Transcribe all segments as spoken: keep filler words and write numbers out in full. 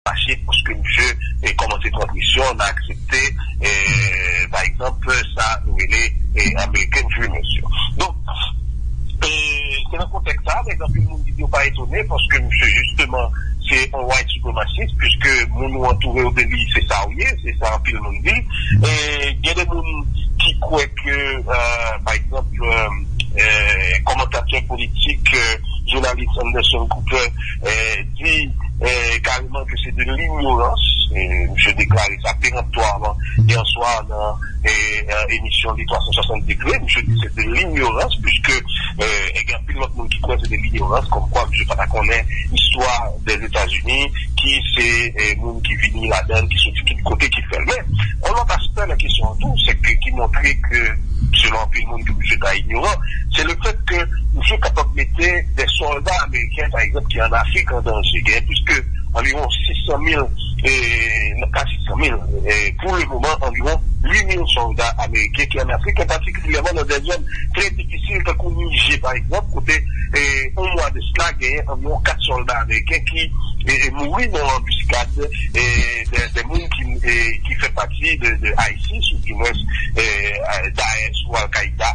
fache paske misye e kòmanse pran presyon, n a aksepte, e, pa egzanp, sa nou rele e, American Dreamers yo. Donk, e, se nan kontèks sa a, men anpil moun di yo pa etone paske misye jisteman se yon white supremacist, puiske moun ou antoure w de li, se sa w ye, se sa anpil moun di. E gen de moun ki kwè ke, e, pa egzanp, e, e, kòmantatè politik, e, jounalis Anderson Cooper, e, di, e, kareman ke se de l'ignorance. E, misye deklare sa peremptwaman yè swa nan e, e, emisyon li twa san swasant degre. Misye di se de l'ignorance, puiske e, e gen anpil lòt moun ki kwè se de l'ignorance, kòmkwa misye pa ta konnen istwa dèzetazini, ki se e, moun ki vini ladan l, ki soti tout kote, ki fè l. Men, yon lòt aspè nan kesyon an tou, se ke ki montre ke, selon anpil moun, ke misye ta ignoran, se le fèt ke misye kapab mete de sòlda ameriken, pa egzanp, ki ann Afrik an danje. Gen plis ke anviwon sis san mil, e, non, pa sis san mil, e, pou le moman, anviwon uit mil sòlda ameriken ki ann Afrik, an patikilyèman nan de zòn trè difisil, tankou Nijè, pa egzanp, kote, e, yon mwa de sila, genyen anviwon kat sòlda ameriken ki e, e, mouri nan yon anbiskad e, de, de moun ki, e, ki fè pati de, de ISIS, ou dimwens e, Daesh ou Al-Qaida,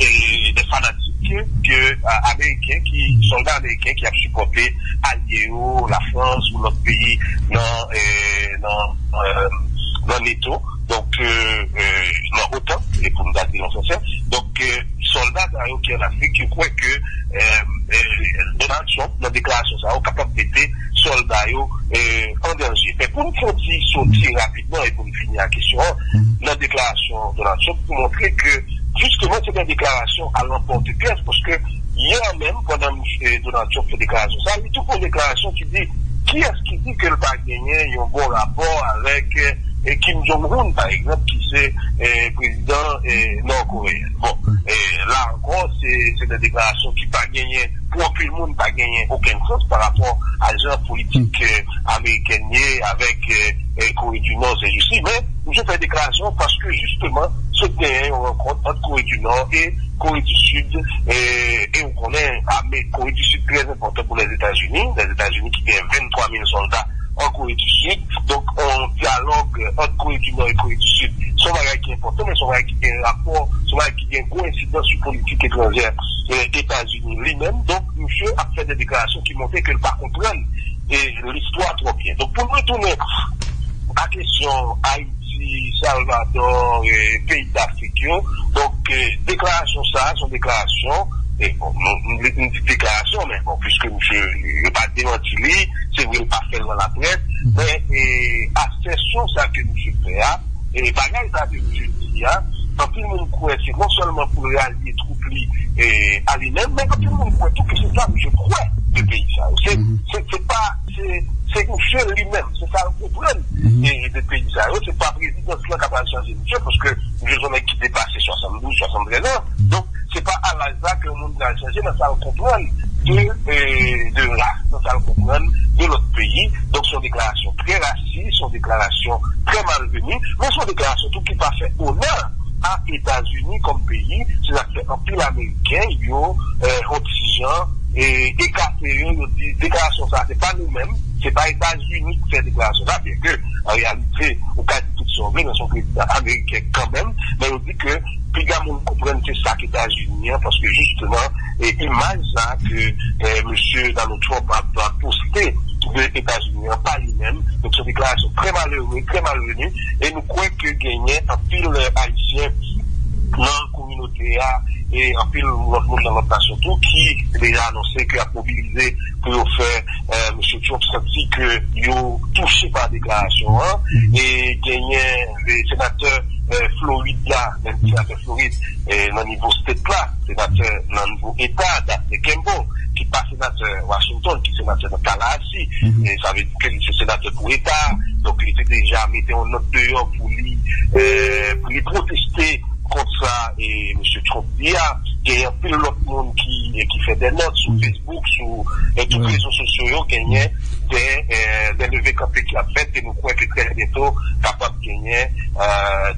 e, de fanatik ke, a, ameriken, ki, sòlda ameriken ki ap sipòte alye yo, Lafrans ou lòt peyi nan, e, nan, e, nan NATO, donk, e, e, nan OTAN, e pou nou ta di l an fransè. Donk, e, sòlda sa yo ki ann Afrik, yo kwè ke, e, e, Donald Trump, nan deklarasyon sa yo, kapab mete sòlda yo, e, an danje. Men pou n fè yon ti soti rapidman e pou n fini ak kesyon an, nan deklarasyon Donald Trump, pou montre ke, jisteman, se de deklarasyon à l'emporte-pièce, paske yè menm, pandan misye Donald Trump fè deklarasyon sa, li tou fè yon deklarasyon ki di, kiyès ki di ke l pa genyen yon bon rapò avèk, e, Kim Jong-un, pa egzanp, ki se, e, prezidan, e, nò-koreyen? Bon, e, la ankò, se, se de deklarasyon ki pa genyen, pou anpil moun, pa genyen okenn sans pa rapò a jan politik, e, amerikèn ye avèk, e, e, Kore di Nò sèjousi. Men, misye fè deklarasyon paske, jisteman, sot genyen yon rankont ant Kore di Nò e Kore di Sid, e, e ou konnen, ame Kore di Sid trè enpòtan pou Lèzetazini, Lèzetazini ki gen venntwa mil sòlda an Kore di Sid. Donk, yon dyalòg ant Kore di Nò e Kore di Sid, se yon bagay ki enpòtan, men se yon bagay ki gen rapò, se yon bagay ki gen gwo ensidans sou politik etranjè, e, Etazini li menm. Donk, misye ap fè de deklarasyon ki montre ke l pa konprann, e, listwa twò byen. Donk, pou n retounen a kesyon Ayiti, Salvadò, e, peyi Dafrik yo, donk, e, deklarasyon sa a, se yon deklarasyon, e, bon, nou, nou, nou di deklarasyon, men bon, piske misye, yo pa demanti li, se vre, l pa fè l nan laprès, men, e, asèsyon sa ke misye fè a, e, bagay sa ke misye di a, anpil moun kwè se non sèlman pou l ralye twoup li, e, a li menm, men anpil moun kwè tou ke se sa misye kwè de peyi sa yo. Se, se, se pa, se, se misye li menm, se sa l konprann, e, de peyi sa yo. Se pa prezidans lan k ap al chanje misye, paske misye se yon nèg ki deplase swasanndouz, swasanntrèz an. Donk, se pa a laj la ke yon moun pral chanje nan sa l konprann de, e, de ras, nan sa l konprann de lòt peyi. Donk, se yon deklarasyon trè rasis, se yon deklarasyon trè malveni, men se yon deklarasyon tou ki pa fè onè a Etazini kòm peyi. Se sa k fè anpil Ameriken, yo, e, yon ti jan, e, ekate yo, yo di deklarasyon sa a, se pa nou menm, se pa Etazini ki fè deklarasyon sa, byenke, an reyalite, ou ka di tout sa w vle, men se yon prezidan ameriken kanmenm, men yo di ke piga moun konprann se sa k Etazini an, paske jisteman, e, imaj sa ke, e, mesye Donald Trump ap, ap poste de Etazini an pa li menm. Donk, se yon deklarasyon trè malere, trè malveni, e nou kwè ke genyen anpil, e, Ayisyen nan kominote a, e anpil lòt moun nan lòt nasyon tou, ki deja anonse ke y ap mobilize pou yo fè, e, mesye Trump santi ke yo touche pa deklarasyon an. E genyen, e, senatè, e, Florid la, menm senatè Florid, e, nan nivo state la, senatè nan nivo eta, Daphne Campbell, ki pa senatè Washington, ki senatè nan Tallahassee. E sa vle di ke li se senatè pou eta a. Donk, li te deja mete yon nòt deyò pou li, e, pou li pwoteste kont sa, e, mesye Trump di a. Genyen anpil lòt moun ki, e, ki fè de nòt sou Facebook, sou, e, tout rezo sosyo yo, genyen de, e, de leve kanpe ki ap fèt, e nou kwè ke trè byento kapab genyen, e,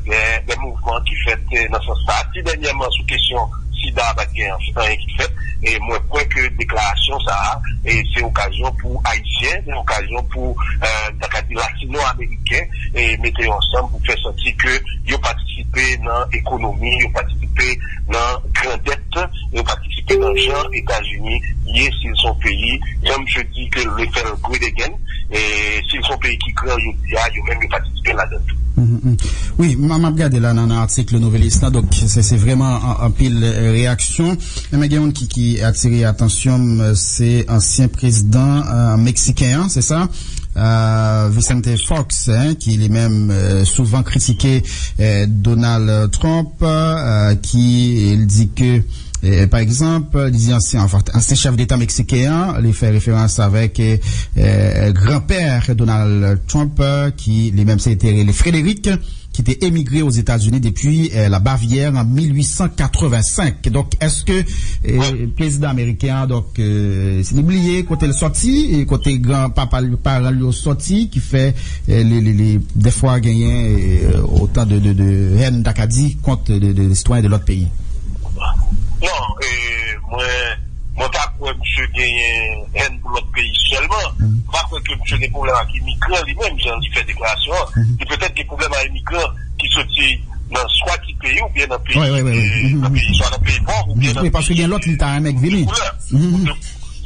de, de mouvman ki fèt, e, nan sans sa. Ti dènyèman, sou kesyon sida pa t gen anyen ki fèt. E mwen kwè ke deklarasyon sa a, e se okazyon pou Ayisyen, se okazyon pou, e, n ta ka di Latino-Ameriken, e mete yo ansanm pou fè santi ke yo patisipe nan ekonomi, yo patisipe nan grandèt, yo patisipe nan jan Etazini ye, si l se yon peyi, jan misye di ke l vle fè l great again, e si l se yon peyi ki gran jodi a, yo menm yo patisipe ladan l tou. Mhm, mhm. Wi, m m ap gade la nan, nan atik Le Nouvelliste la, donk se, se vrèman an- anpil, e, reyaksyon. Men gen youn ki, ki atire atansyon m, se ansyen prezidan, e, meksiken an, se sa? E, Vicente Fox, en, ki li menm, e, souvan kritike, e, Donald Trump, e, ki li di ke, e, pa egzanp, li di ansyen, anfen, ansyen chèf deta meksiken an, li fè referans avèk, e, e, granpè Donald Trump, e, ki li menm se te rele Frederick, ki te emigre Ozetazini depi, e, la Bavyè an mil uit san katrevensenk. Donk, èske, e, prezidan ameriken an, donk, e, si li bliye kote l sòti, e kote gran papa l, paran l yo sòti, ki fè, e, li, li, li, dèfwa genyen, e, otan de, de, de hèn, ta ka di, kont de, de sitwayen de lòt peyi? Non, e, mwen, mwen pa kwè misye genyen hèn pou lòt peyi sèlman. M pa kwè ke misye gen pwoblèm ak imigran li menm, jan li fè deklarasyon an. Li petèt gen pwoblèm ak imigran ki soti nan swa ki peyi oubyen nan peyi, Wi, wi, wi, wi. e, nan peyi, swa nan peyi pòv oubyen Wi, nan paske peyi gen lòt li ta renmen k vini. koulè.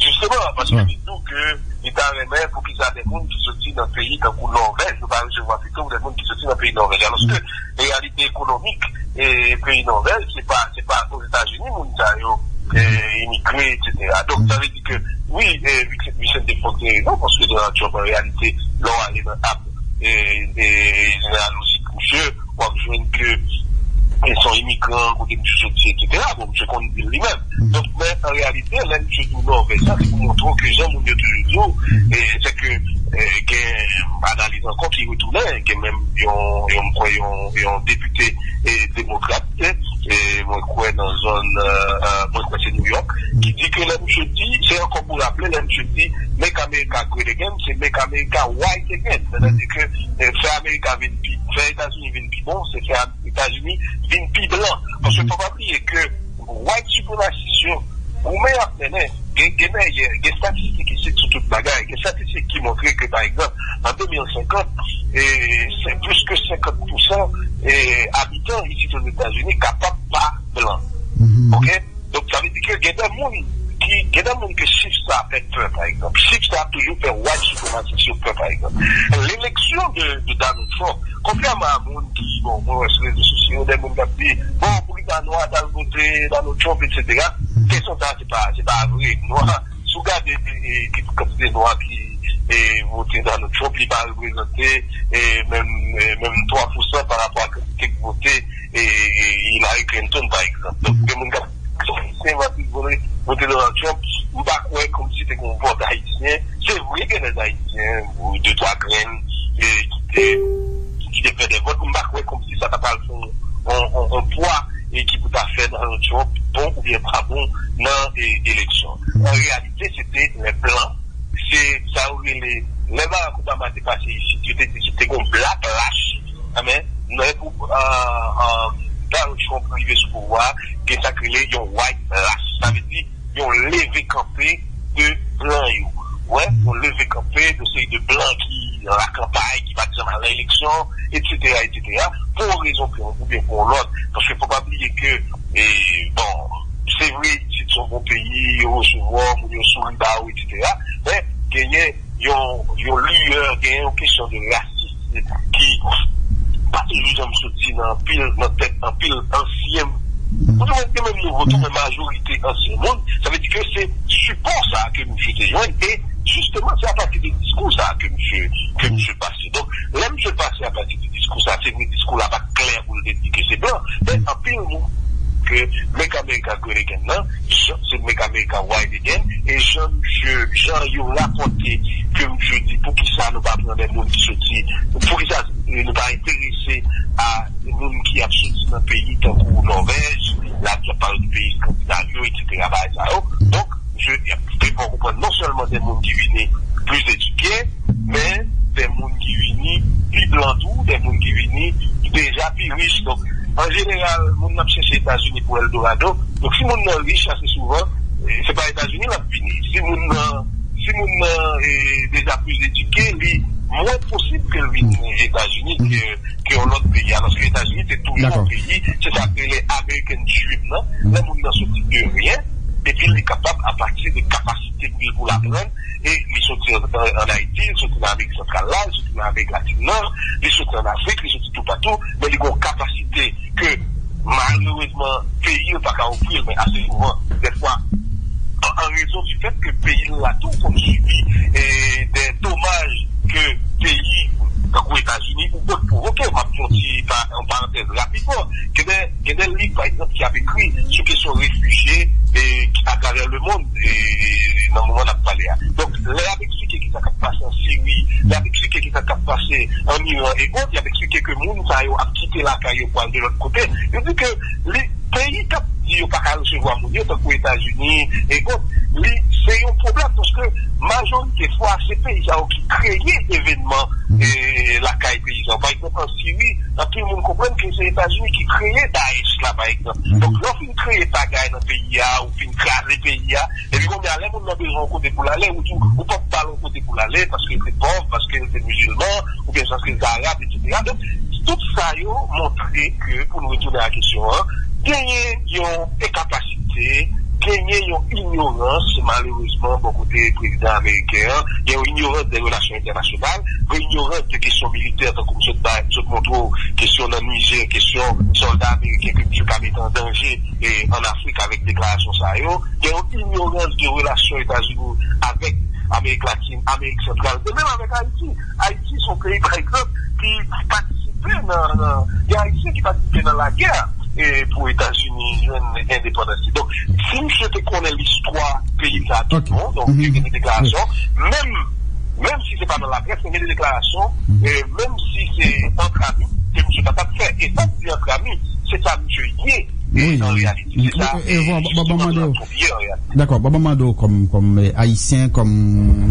Jisteman, paske Wi. li di w ke li ta renmen pou ki sa de moun ki soti nan peyi tankou Nòvèj, yo pa resevwa pito de moun ki soti nan peyi Nòvèj. Alòske reyalite ekonomik e peyi Nòvèj, se pa, se pa Ozetazini moun sa yo, e, imigre, etsetera. Donk, sa vle di ke, wi, e, Vic- Vicente Fox gen rezon, paske Donald Trump, an reyalite, lè w ale nan app, e, e, jeneral osi pou misye, w ap jwenn ke, e, se yon imigran, kote misye soti, etsetera. Bon, misye konn di l li menm. Donk, men, an reyalite, lè misye di w Nòvèj, sa, se pou montre w ke jan moun yo toujou di w, e, se ke, e, gen analiz ankò ki retounen, gen menm yon, yon, mwen kwè yon, yon depite, e, demokrat, e, mwen kwè nan zòn, e, e, mwen kwè se New York, ki di ke lè misye di, se ankò pou raple, lè misye di, "Make America great again", se "Make America white again". Sètadi ke, e, fè Amerika vin pi, fè Etazini vin pi bon, se fè Etazini vin pi blan. Paske fò pa bliye ke white supremacist yo, goumen y ap mennen, gen, gen mèyè, gen statistik isit sou tout bagay. Gen statistik ki montre ke, pa egzanp, an de mil senkant, e, se plis ke senkant pousan, e, abitan isit Ozetazini kapab pa blan. Oke? Donk, sa vle di ke gen de moun ki, gen de moun ke chif sa fè pè, pa egzanp. Chif sa toujou fè white supremacist yo pè, pa egzanp. Leleksyon de, de Donald Trump, kontrèman a moun ki, bon, mwen wè sou rezo sosyo yo, de moun k ap di, "Bon, poukisa nwa t al vote Donald Trump, etsetera." Kesyon sa, se pa, se pa vre. Nwa, si w gade, e, e, ki kantite nwa ki, e, vote Donald Trump, li pa reprezante, e, menm, e, menm twa pousan pa rapò a kantite ki vote, e, e, Hillary Clinton, pa egzanp. Donk, gen moun k ap se Ayisyen, m ap di, vote, vote Donald Trump, m pa kwè kòmsi te gen yon vòt ayisyen. Se vre gen de Ayisyen, ou de twa grenn, e, ki te, ki te fè de vòt, m pa kwè kòmsi sa ta pral fè yon, yon, yon, yon pwa, e ki pou ta fè Donald Trump bon oubyen pa bon nan, e, eleksyon. An reyalite, se te lè blan, se sa yo rele, lè Barack Obama te pase isit, yo te di se te gen yon backlash, men, lè pou, e, e, Donald Trump rive sou pouvwa, gen sa k rele yon white lash. Sa vle di yon leve kanpe de blan yo. Wè, yon leve kanpe de seri de blan ki nan lakanpay, ki pa t janm al nan eleksyon, etsetera, etsetera, pou yon rezon ke, oubyen pou yon lòt. Paske fò pa bliye ke, e, bon, se vre, isit se yon bon peyi, yo resevwa w, moun yo souri ba ou, etsetera, men genyen yon, yon liyè, genyen yon kesyon de rasis ki pa toujou janm soti nan anpil, nan tèt anpil ansyen moun. Gen menm nouvo tou, men majorite ansyen moun. Sa vle di ke se sipò sa a ke misye te jwenn, e jisteman, se apati de diskou sa a ke misye, ke misye pase. Donk, lè misye pase apati de diskou sa a, se vre diskou la pa t klè pou l te di ke se blan, men anpil moun ke Make America Great Again nan, jan, se Make America White Again, e jan misye, jan yo rapòte ke misye di, "Poukisa nou pa pran de moun ki soti, poukisa, e, nou pa enterese a moun ki ap soti nan peyi tankou Nòvèj, la, ki ap pale de peyi Eskandinav yo, etsetera, bagay sa yo." Donk, misye te fè w konprann non sèlman de moun ki vini plis edike, men de moun ki vini pi blan tou, de moun ki vini ki deja pi rich. Donk, An jeneral, moun nan ap chèche Etazini pou Eldorado. Donk, si moun nan rich, ase souvan, eh, se pa Etazini l ap vini. Si moun nan, si moun nan eh, deja plis edike, li mwen posib ke l vin Etazini ke, ke yon lòt peyi. Alòske Etazini se toujou yon peyi, se sa k rele American Dream nan. Lè moun nan soti de ryen, epi li kapab apati de kapasite pou l pou l aprann, e li soti an, an, an Ayiti, li soti nan Amerik Santral la, li soti nan Amerik Latin nan, li soti an Afrik, li soti toupatou, men li gen yon kapasite ke malerezman peyi l pa ka ofri l, men ase souvan, dèfwa, an, an rezon di fèt ke peyi l la tou konn sibi eh, de domaj ke peyi tankou Etazini ou dòt pwovoke. M ap fè yon ti pa, yon parantèz rapidman. Gen de, gen de liv, pa egzanp, ki ap ekri sou kesyon refijye eh, atravè lemonn eh, nan moman n ap pale a. Donk, lè y ap eksplike ki sa k ap pase an Siri, lè y ap eksplike ki sa k ap pase an Iran e ot, y ap eksplike ke moun sa yo ap kite lakay yo pou al de lòt kote. Yo di ke li, peyi k ap di yo pa ka resevwa moun yo, tankou Etazini e ot, li, se yon pwoblèm paske majorite fwa se peyi sa yo ki kreye evènman eh, lakay peyi sa yo. Pa egzanp, an Siri, anpil moun konprann ke se Etazini ki kreye Daesh la, pa egzanp. Donk, lè w fin kreye pagay nan peyi a, ou fin kraze peyi a, epi kounye a, lè moun nan bezwen yon kote pou l ale, ou di w, ou p ap ba l yon kote pou l ale, paske l te pòv, paske l te mizilman, oubyen paske l te arab, etsetera. Donk, tout sa yo montre ke, pou nou retounen a kesyon an, genyen yon enkapasite, genyen yon inyorans, malerezman, bò kote prezidan ameriken an, gen yon inyorans de relasyon entènasyonal, gen inyorans de kesyon militè, tankou m sot bay, m sot montre w, kesyon nan Nijè, kesyon sòlda ameriken ke misye ka mete an danje, e, an Afrik avèk deklarasyon sa yo, gen yon inyorans de relasyon Etazini avèk Amerik Latin, Amerik Santral, e menm avèk Ayiti. Ayiti se yon peyi, pa egzanp, ki patisipe nan, nan, gen Ayisyen ki patisipe nan lagè e, pou Etazini jwenn endepandans li. Donk, si misye te konnen listwa peyi sa tou bon, donk, li gen de deklarasyon, menm, menm si se pa nan laprès, men gen de deklarasyon, e, menm si se antrami, ke misye pa t ap fè. E sa k di antrami, se sa misye ye, e, an reyalite. Se sa, e, e, bon, bon, bon, mande w. Dakò, bon, bon, mande w kòm, kòm, eh, Ayisyen, kòm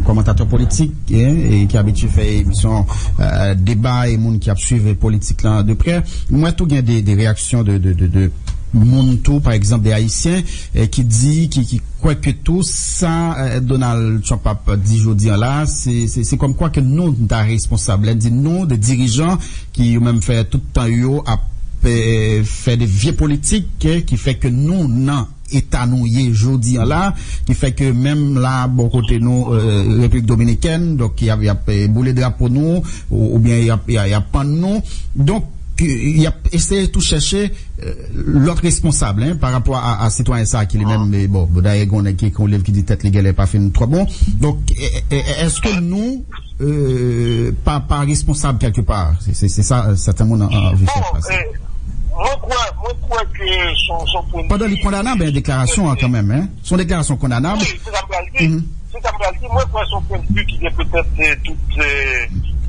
kòmantatè politik, eh, e ki abitye fè emisyon, eh, deba e moun ki ap swiv politik lan de prè. Mwen tou gen de, de reyaksyon de, de, de, de moun tou, pa egzanp, de Ayisyen, eh, ki di, ki, ki kwè ke tou sa, eh, Donald Trump ap di jodi an la, se, se, se kòmkwa ke nou, nou ta responsab. Lè n di nou, de dirijan ki yo menm fè tout tan yo ap, eh, fè de vye politik, eh, ki fè ke nou nan eta nou ye jodi an la, ki fè ke menm la, bò kote nou, eh, Repiblik Dominikèn, donk, y ap, y ap, eh, boule drapo nou, ou, oubyen y ap, y a- y ap pann nou. Donk, eh, y ap eseye tou chèche, eh, lòt responsab, en, pa rapò a, a sitwayen sa a ki li menm, eh, bon, bon, dayè, gen yon nèg ki ekri yon liv ki di tèt li genlè pa fin twò bon. Donk, eh, eh, eh, èske nou, eh, pa, pa responsab kèlkepa? Se, se, se sa, eh, sèten moun an, an anvi fè pase. Bon, eh, mwen kwè, mwen kwè ke son, son pwen de vi. Pandan li kondanab, en, deklarasyon an kanmenm, en. Son deklarasyon kondanab. Wi, se sa m pral di. Mhm. Se sa m pral di. Mwen kwè son pwen de vi ki gen petèt, eh, tout, eh,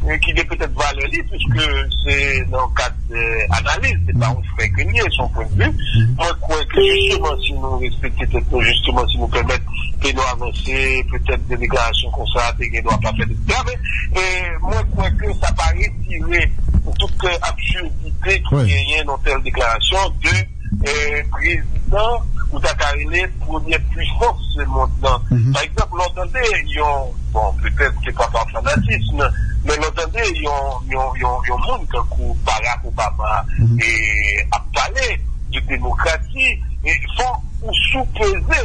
eh, ki gen petèt valè li, piske se nan kad, eh, analiz, se pa yon fè ke l ye, se yon pwen de vi. Mhm. Mwen kwè ke jisteman, si nou respekte tèt nou, jisteman, si nou pèmèt ke nou avanse, petèt de deklarasyon konsa te gen dwa pa fèt, etsetera. Men, eh, mwen kwè ke sa pa retire tout, eh, absurdite ki genyen nan tèl deklarasyon de, eh, prezidan, ou ta ka rele premyè pwisans se mond lan. Mhm. Pa egzanp, lè w tande yon, bon, petèt se pa pa fanatism, men lè w tande yon, yon, yon, yon moun tankou Barack Obama, mhm, eh, ap pale de demokrasi, eh, fò ou soupeze.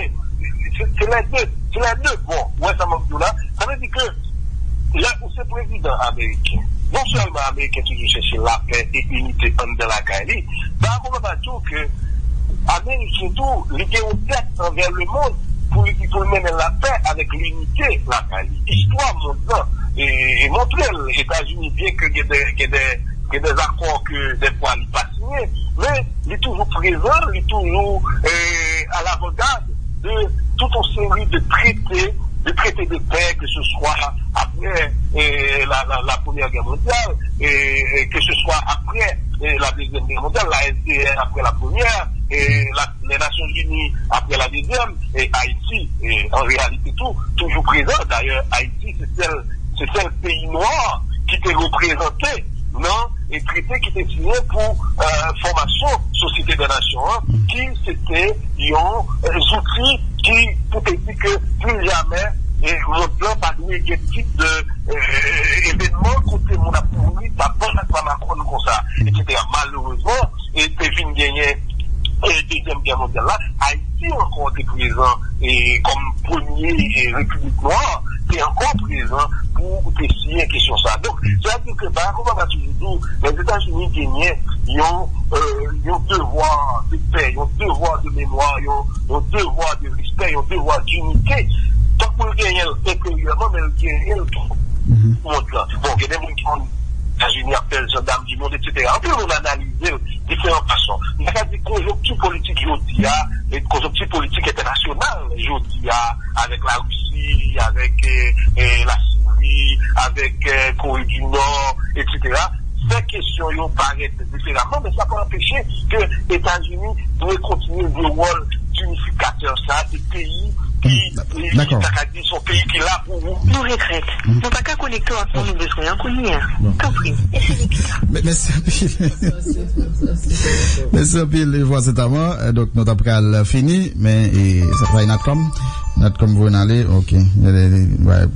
Se, se lè de, se lè de bò. Ou wè sa m ap di w la? Sa vle di ke lè ou se prezidan ameriken, non sèlman ameriken toujou chèche lapè e inite anndan lakay li, Barack Obama di w ke ameriken tou, li gen yon dèt anvè lemonn pou li, pou l mennen lapè avèk linite lakay li. Istwa mond lan e, e montre l, Etazini, byen ke gen de, gen de, gen de akò ke dèfwa li pa siyen, men li toujou prezan, li toujou, eh, alavangad de tout yon seri de trete, de trete de pè, ke se swa aprè, eh, la, la, la Premyè Gè mondyal, eh, eh, ke se swa aprè, eh, la Dezyèm Gè mondyal, la S D N aprè la premyè, eh, la, les Nations Unies aprè la dezyèm, eh, Ayiti, eh, an reyalite tou, toujou prezan. Dayè, Ayiti, se sèl, se sèl peyi nwa ki te reprezante nan e trete ki te siyen pou fòmasyon Sosyete dè Nasyon an, ki se te yon zouti ki pou te di ke pli jamè mond lan pa dwe gen tip de evènman kote moun ap mouri pa bann ak pa makòn konsa, etsetera. Malerezman, e te vin genyen e dezyèm gè mondyal la, Ayiti ankò te prezan e kòm premye e repiblik nwa te ankò prezan pou te siyen kesyon sa. Donk, sa vle di ke Barack Obama toujou di w, Lèzetazini genyen yon yon devwa de pè, yon devwa de memwa, yon yon devwa de respè, yon devwa dinite. Tankou l genyen l enteryèman, men l genyen l tou mond lan. Bon, gen de moun ki konn Etazini ap fè l jandam di mond, etsetera. Anpil moun analize l diferan fason. M ta ka di konjonkti politik jodi a, e konjonkti politik entènasyonal jodi a, avèk Larisi, avèk eh, eh, Lasiri, avèk eh, Kore di Nò, etsetera. Fè kesyon yo parèt diferaman, men sa pa anpeche ke Etazini dwe kontinye jwe wòl dinifikatè sa de peyi ki, ki ta ka di son peyi ki la pou ou. Nou regrèt. Nou pa ka konekte w ak moun nou bezwen an kounye a. Tanpri, eseye pita. Mèsi anpil. Mèsi anpil, Evwa Sentaman. Donk, nou ta pral fini, men e, sa travay Natcom. Natcom voye n ale, ok.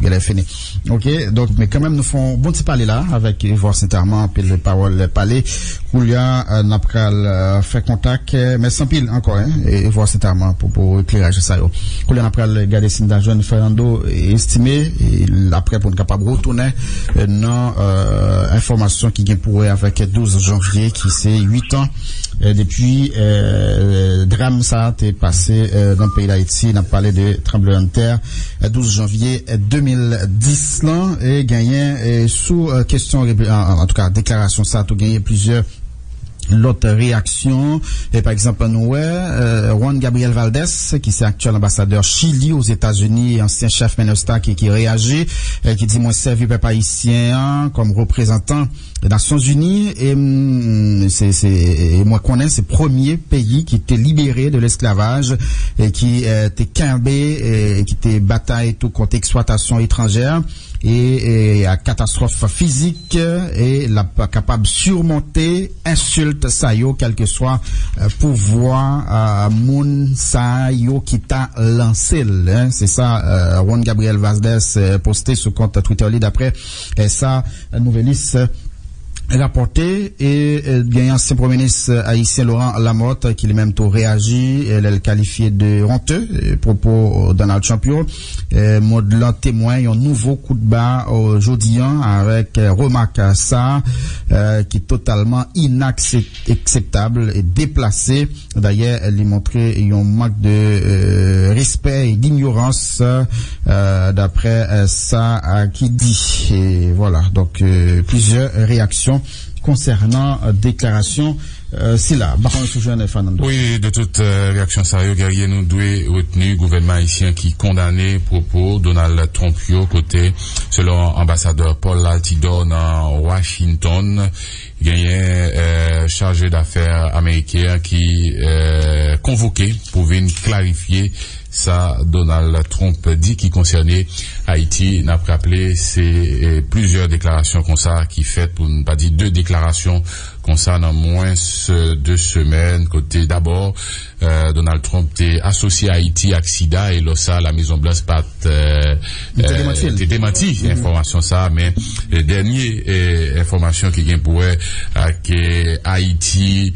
Genlè fini. Ok, donk, men kanmenm, nou fè yon bon ti pale la avèk Evwa Sentaman, anpil pawòl pale. Koulye a, n ap pral fè kontak. Mèsi anpil ankò, en, Evwa Sentaman, pou, pou ekleraj sa yo. Koulye a, n ap pral gade si n ta jwenn Fernando Estimé, e apre pou n kapab retounen nan enfòmasyon ki gen pou wè avèk douz janvye, ki se uit an depi dram sa a te pase nan peyi Dayiti. N ap pale de tranblemanntè douz janvye de mil dis lan, e genyen sou kesyon, antouka, deklarasyon sa a tou genyen plizyè lòt reyaksyon. E pa egzanp, nou wè Juan Gabriel Valdez, ki se aktyèl anbasadè Chili Ozetazini e ansyen chèf Minustah, ki, ki reyaji, ki di, mwen sèvi pèp ayisyen an kòm reprezantan Nasyonzini, e se, se, e mwen konnen se premye peyi ki te libere de lesklavaj e ki te kenbe e ki te batay tou kont eksplwatasyon etranjè e, e ak katastwòf fizik, e l ap kapab simonte ensilt sa yo, kèlkeswa pouvwa moun sa yo ki ta lanse l. Se sa Juan Gabriel Valdez poste sou kont Twitter li, daprè sa Nouvelliste rapòte. E gen ansyen premye minis ayisyen Laurent Lamothe ki li menm tou reyaji lè l kalifye de honte pwopo Donald Trump yo. Mond lan temwen yon nouvo kout ba jodi an avèk remak sa ki totalman inakseptab e deplase. Dayè, li montre yon mank de respè e dinyorans, daprè sa ki di. E vwala, donk plizyè reyaksyon konsènan deklarasyon sila. M pa konnen si w jwenn Fernando. Wi, de tout reyaksyon sa yo, Guerrier, nou dwe retni gouvènman ayisyen ki kondane pwopo Donald Trump yo, kote, selon anbasadè Paul Altidor nan Washington, genyen chaje dafè ameriken an ki konvoke pou vin klarifye sa Donald Trump di ki konsène Ayiti. N ap raple, se plizyè deklarasyon konsa ki fèt, pou n pa di de deklarasyon konsa, nan mwens de semèn, kote dabò Donald Trump te asosye Ayiti ak sida, e lò sa, Lamezonblanch pa t te demanti enfòmasyon sa, men dènye enfòmasyon ki gen pou wè ak Ayiti,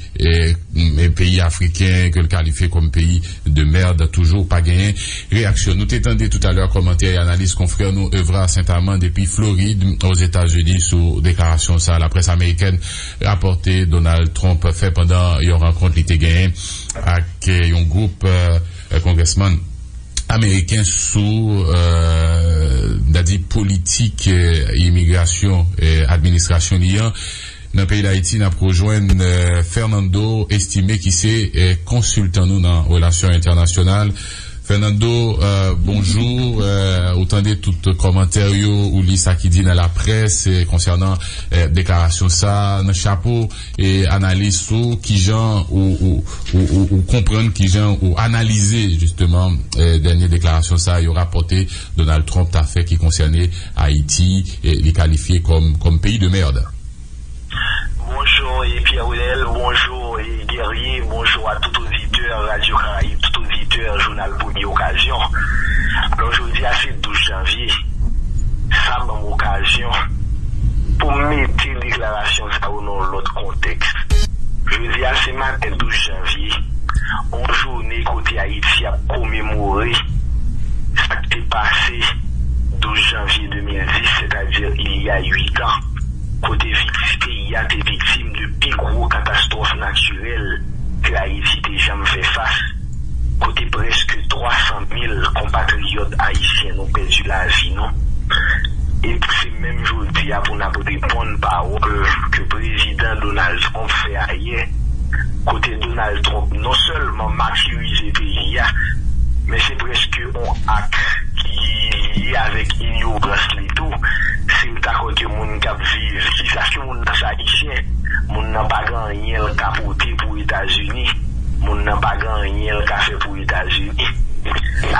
peyi afriken ke l kalifye kòm peyi de merde, toujou pa genyen reyaksyon. Nou te tande toutalè kòmantè e analiz konfrè nou Evra Sentaman depi Florid, Ozetazini, sou deklarasyon sa laprès amerikèn rapòte Donald Trump fè pandan yon rankont li te genyen ak yon gwoup kongrèsmann ameriken sou, n a di, politik imigrasyon administrasyon li an. Nan peyi Dayiti, n ap rejwenn Fernando Estimé, ki se konsiltan nou nan relasyon entènasyonal. Fernando, bonjou. Ou tande tout kòmantè yo, ou li sa ki di nan laprès konsènan deklarasyon sa. Nan chapo e analiz ou, kijan ou, ou, ou, ou, ou konprann, kijan ou analize jisteman dènye deklarasyon sa yo rapòte Donald Trump ta fè ki konsène Ayiti, li kalifye kòm, kòm peyi de merde? E Pierre Wilel, bonjou, e Guerrier, bonjou a tout oditè Radio Caraïbe, tout oditè jounal Premye Okazyon. Alò, jodi a se douz janvye. Sa ban m okazyon pou m mete deklarasyon sa yo nan yon lòt kontèks. Jodi a se maten douz janvye, yon jounen kote Ayiti ap komemore sa k te pase douz janvye de mil dis, sètadi il y a huit ans, kote vikti-, peyi a te viktim de pi gwo katastwòf natirèl ke Ayiti te janm fè fas, kote prèske twa san mil konpatriyòt ayisyen nou pèdi lavi nou. E se menm jodi a pou n ap reponn pawòl ke prezidan Donald Trump fè ayè, kote Donald Trump non sèlman matirize peyi a, men se prèske yon ak ki lye avèk inyorans li tou. Si m ta kwè ke moun k ap viv, ki, èske moun nan se Ayisyen? Moun nan pa gen anyen l ka pote pou Etazini. Moun nan pa gen anyen l ka fè pou Etazini.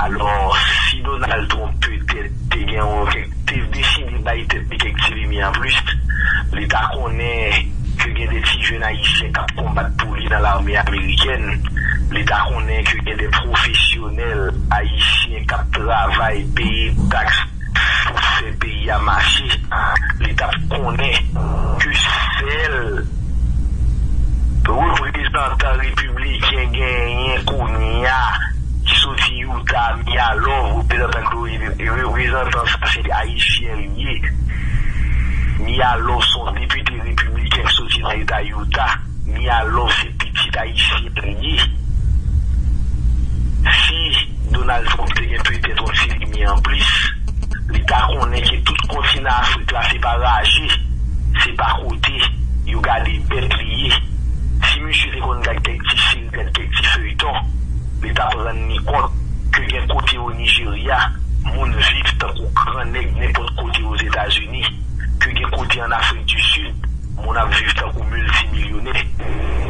Alò, si Donald Trump petèt te gen yon kèk, te deside bay tèt li kèk ti limi anplis, li ta konnen ke gen de ti jèn ayisyen k ap konbat pou li nan lame amerikèn. Li ta konnen ke gen de pwofesyonèl ayisyen k ap travay, peye taks pou fè peyi a mache. Li t ap konnen ke sèl reprezantan repibliken genyen kounye a ki soti Utah, Mia Love, reprezantan Floride, reprezantan sa se ayisyen li ye. Mia Love se yon depite repibliken ki soti nan eta Utah. Mia Love se pitit ayisyen li ye. Si Donald Trump te gen petèt yon ti limi anplis, li ta konnen ke tout kontinan Afrik la se pa raje, se pa kote yo gade bèt li ye. Si misye te konn gad kèk ti seri, gad kèk ti feyton, li t ap rann li kont ke gen kote o Nijerya, moun viv tankou gran nèg nenpòt kote Ozetazini, ke gen kote ann Afrik di Sid, moun ap viv tankou miltimilyonè.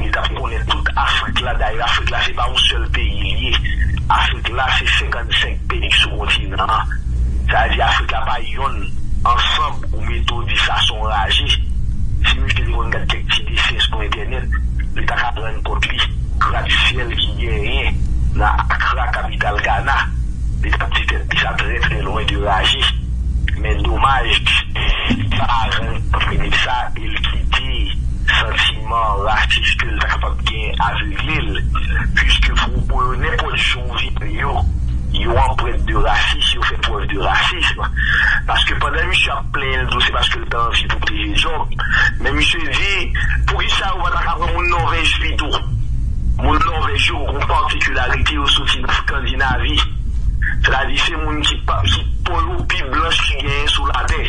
Li t ap konnen tout Afrik la. Dayè, Afrik la, se pa yon sèl peyi li ye. Afrik la, se senkannsenk peyi sou kontinan an. Sa vle di, Afrik la pa yonn ansanm ou mete w di sa se yon raje. Si misye te konn gad kèk ti desen sou entènèt, li ta ka rann kont li grasyèl ki genyen nan Akra, kapital Gana. Li t ap di tèt li sa trè, trè lwen de raje. Men domaj, paran li pa fè sa, e l kite santiman rasis ke l ta kapab gen avegle l, piske pwopo yo, nenpòt jan w vire yo, yo anprent de rasis, yo fè prèv de rasism. Paske pandan misye ap plenyen l di w se paske l ta anvi pwoteje djòb, men misye di, poukisa yo pa ta ka pran moun Nòvèj pito? Moun Nòvèj yo gon patikilarite, yo soti nan Skandinavi. Sètadi se moun ki pa, ki po yo pi blanch ki genyen sou latè.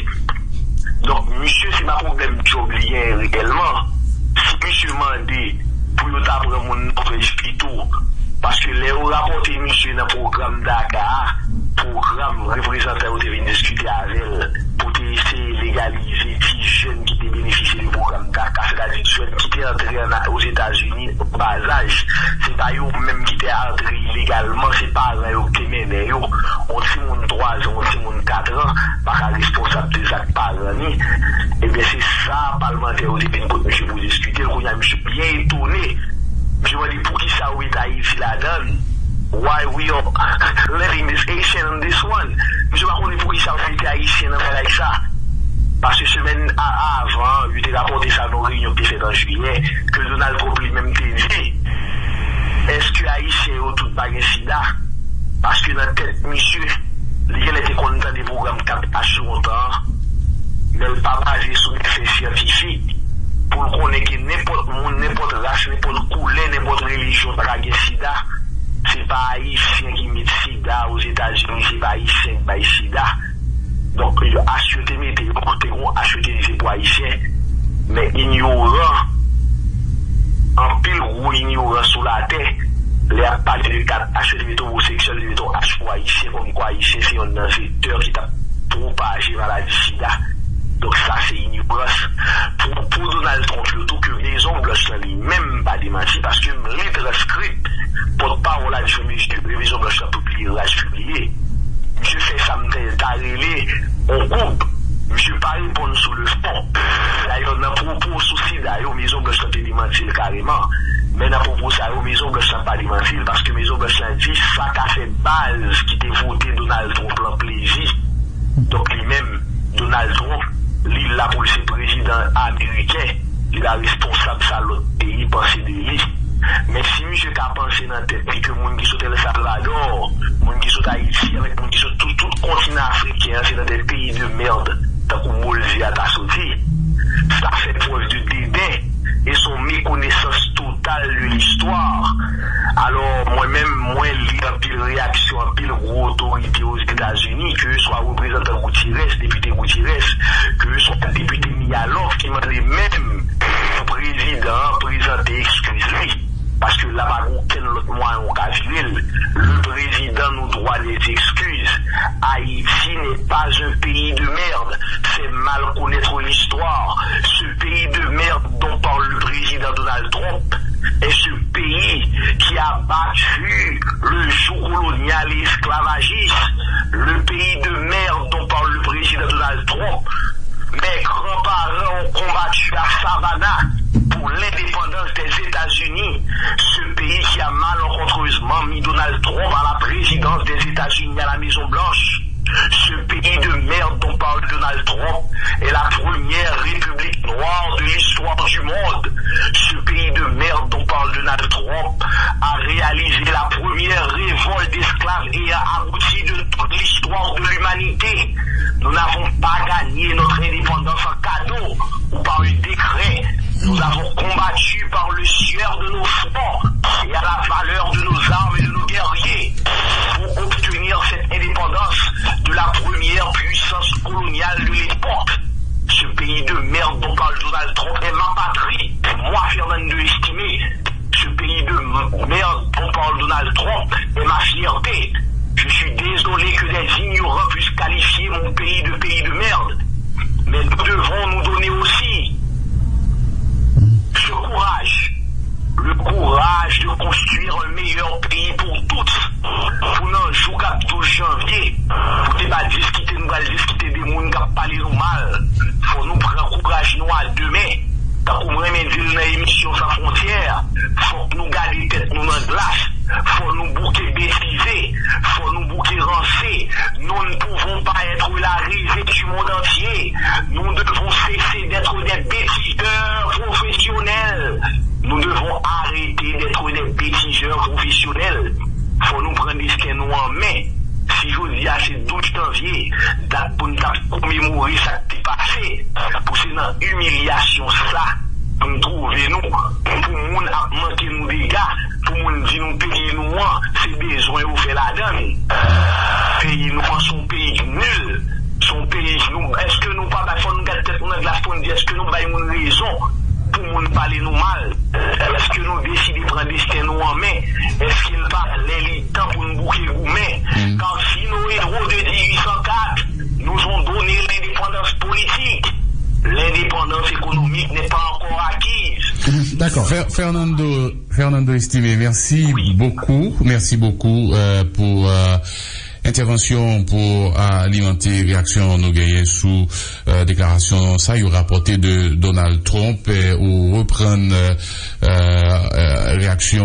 Donk, misye, se pa pwoblèm djòb li genyen reyèlman. Si misye mande pou yo ta pran moun Nòvèj pito, paske lè yo rapòte misye nan pwogram DACA a, pwogram reprezantan yo te vin diskite avè l pou te eseye legalize ti jèn ki te benefisye de pwogram DACA, sètadi jèn ki te antre ann, Ozetazini nan ba laj. Se pa yo menm ki te antre ilegalman, se paran yo ki te mennen yo. Yon timoun twa zan, yon timoun kat an, pa ka responsab de zak paran ni. Ebyen, se sa palmantè yo te vin kot misye pou diskite l. Kounye a, misye byen etone. Misye mande poukisa yo mete Ayiti ladan l. Why we are letting this Haitian in this one? Misye pa konnen poukisa yo mete Ayisyen nan bagay sa. Paske semèn a, avan, yo te rapòte sa nan yon reyinyon ki te fèt an jiyè, ke Donald Trump li menm te di, èske Ayisyen yo tout pa gen sida? Paske nan tèt misye, li genlè te konn tande pwogram kat H lontan an, men l pa baze sou de fè syantifik pou l konnen ke nenpòt moun, nenpòt ras, nenpòt koulè, nenpòt relijyon ta ka gen sida. Se pa Ayisyen ki met sida Ozetazini, se pa Ayisyen ki bay sida. Donk, yo, H yo te mete, yo te gon H yo te di se pou Ayisyen, men inyoran, anpil gwo inyoran sou latè, lè y ap pale de kat H yo te mete omoseksyèl, yo te mete yon H pou Ayisyen, kòmkwa Ayisyen se yonn nan vektè ki t ap pwopaje maladi sida. Donk, sa se inyorans. Pou, pou Donald Trump yo tou, ke Mezon Blanch lan li menm pa demanti, paske m li transkrip pòtpawòl adjwen Mezon Blanch lan pibliye, Raj pibliye. Misye fè sa m te ta rele yon koub. Misye pa reponn sou le fon. Dayè, nan pwopo sou sida yo, Mezon Blanch lan te demanti l kareman. Men nan pwopo sa yo, Mezon Blanch lan pa demanti l, paske Mezon Blanch lan di sa ka fè baz ki te vote Donald Trump lan plezi. Donk, li menm, Donald Trump, li la pou l se prezidan ameriken, li pa responsab sa lòt peyi panse de li. Men si misye ka panse nan tèt li ke moun ki sot El Salvador, moun ki sot Ayiti, avèk moun ki sot tout, tout kontinan afriken an, se nan de peyi de mèd, tankou Bolivie a ta soti, sa fè prèv de deden e s on mekonesans total de listwa. Alò, mwen menm, mwen li anpil reyaksyon anpil gwo otorite Ozetazini, ke swa reprezantan Gutierrez, depite Gutierrez, ke swa depite Miyalov ki mande menm pou prezidan an prezante ekskiz li. Paske la pa gen okenn lòt mwayen ou ka vire l. Le président nous doit des excuses. Haïti n'est pas un pays de merde. C'est mal connaître l'histoire. Ce pays de merde dont parle le président Donald Trump est ce pays qui a battu le joug colonial et esclavagiste. Le pays de merde dont parle le président Donald Trump, mes grands-parents ont combattu à Savannah pour l'indépendance des États-Unis, ce pays qui a malencontreusement mis Donald Trump à la présidence des États-Unis, à la Maison Blanche. Ce pays de merde dont parle Donald Trump est la première république noire de l'histoire du monde. Ce pays de merde dont parle Donald Trump a réalisé la première révolte d'esclaves ayant abouti de toute l'histoire de l'humanité. Nous n'avons pas gagné notre indépendance en cadeau ou par un décret. Nous avons combattu par le sueur de nos fronts et à la valeur de nos armes et de nos guerriers pour obtenir cette indépendance de la première puissance coloniale de l'époque. Ce pays de merde dont parle Donald Trump est ma patrie. Moi, Fernando Estimé, ce pays de merde dont parle Donald Trump est ma fierté. Je suis désolé que des ignorants puissent qualifier mon pays de pays de merde. Mais nous devons nous donner aussi ce courage, le courage de construire un meilleur pays pour tous. Pou nan jou k ap douz janvye, pou te pa diskite, nou pral diskite de moun k ap pale nou mal. Fò nou pran kouraj nou a de men. Tankou m renmen di l nan emisyon San Fwontyè, fòk nou gade tèt nou nan glas. Fò nou bouke betize. Fò nou bouke ranse. Nous ne pouvons pas être la risée du monde entier. Nous devons cesser d'être des bêtiseurs professionnels. Nous devons arrêter d'être des bêtiseurs professionnels. Fò nou pran desten nou an men. Si jodi a se douz janvye, dat pou n t ap komemore sa k te pase, pou se nan imilyasyon sa pou n twouve nou, pou moun ap manke nou dega, pou moun di nou peyi nou an, se bezwen yo fè ladan l. Peyi nou an se yon peyi nil. Se yon peyi nou, èske nou pa bay, fò nou gade tèt nou nan glas pou n di, èske nou bay moun rezon pou moun pale nou mal? Èske nou deside pran desten nou an men? Èske l pa lè li tan pou n bouke goumen? Quand si nos héros de dix-huit cent quatre nous ont donné l'indépendance politique, l'indépendance économique n'est pas encore acquise. D'accord. Fer- Fernando, Fernando Estimé, merci beaucoup. Merci beaucoup euh, pour euh, intervention pour alimenter réaction nou genyen sou euh, déclaration sa yo rapporté de Donald Trump euh, ou reprendre euh, euh, réaction